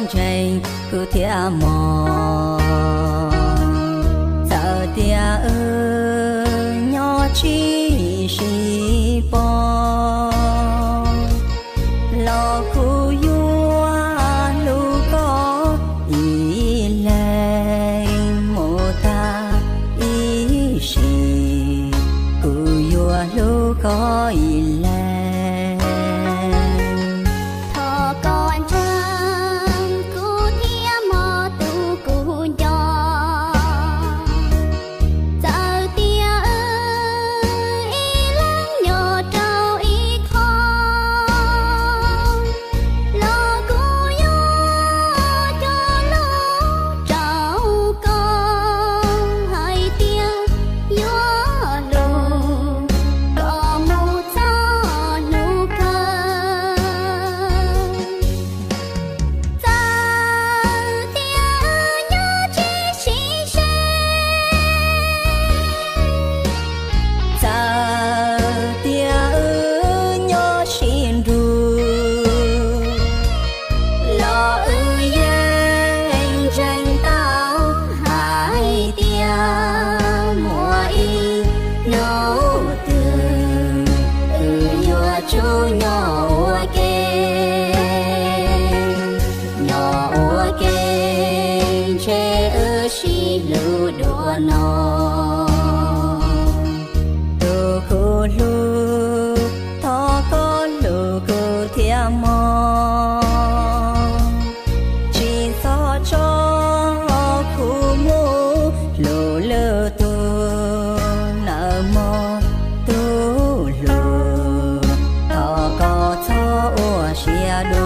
ntseeg kuv thiab mog. Txawm tias wb nyob tsis sib paub los kuv yuav hlub koj ib leeg mus tag ib sim, kuv yuav hlub koj ib leeg. Thov koj ntseeg kuv thiab mog tus kuv nco. Txawm tias wb ib leeg nyob rau ib qho los kuv yuav cog lus rau koj hais tias yuav hlub koj mus txog hnub kawg. Txawm tias wb nyob tsis sib ze, txawm tias wb nyob sib nrug los wb yeej ntseeg tau hais tias muaj ib hnub twg wb yuav tsum nyob ua ke. Nyob ua ke ntshe wb sib hlub dua no. Tus kuv hlub, thov koj hlub kuv thiab mog. Tsis txhob tso kuv mus hlub lwm tus nawb mog tus hlub. Thov koj txhob ua siab dub.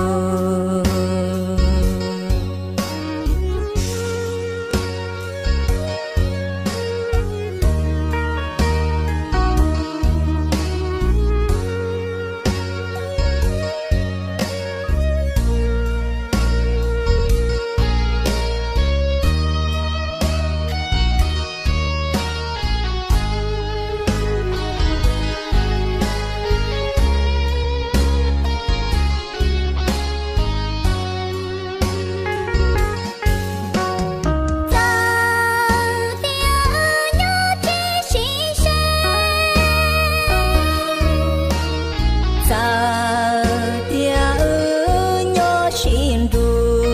Txawm tias wb nyob tsis sib ze, txawm tias wb nyob sib nrug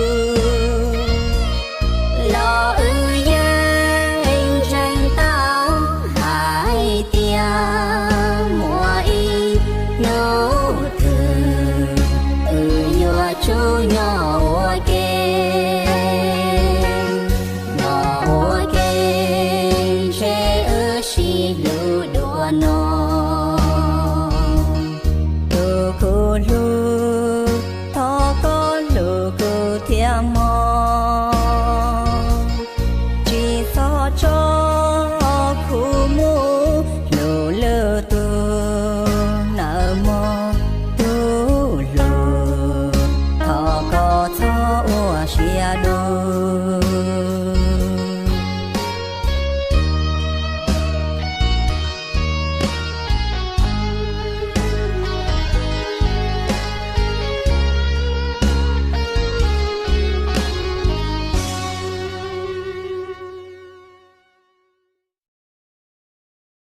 los wb yeej ntseeg tau hais tias muaj ib hnub twg wb yuav tsum nyob ua ke. Nyob ua ke ntshe wb sib hlub dua no. Tus kuv hlub, thov koj hlub kuv thiab mog. Tsis txhob tso kuv mus hlub lwm tus nawb mog tus hlub. Thov koj txhob ua siab dub.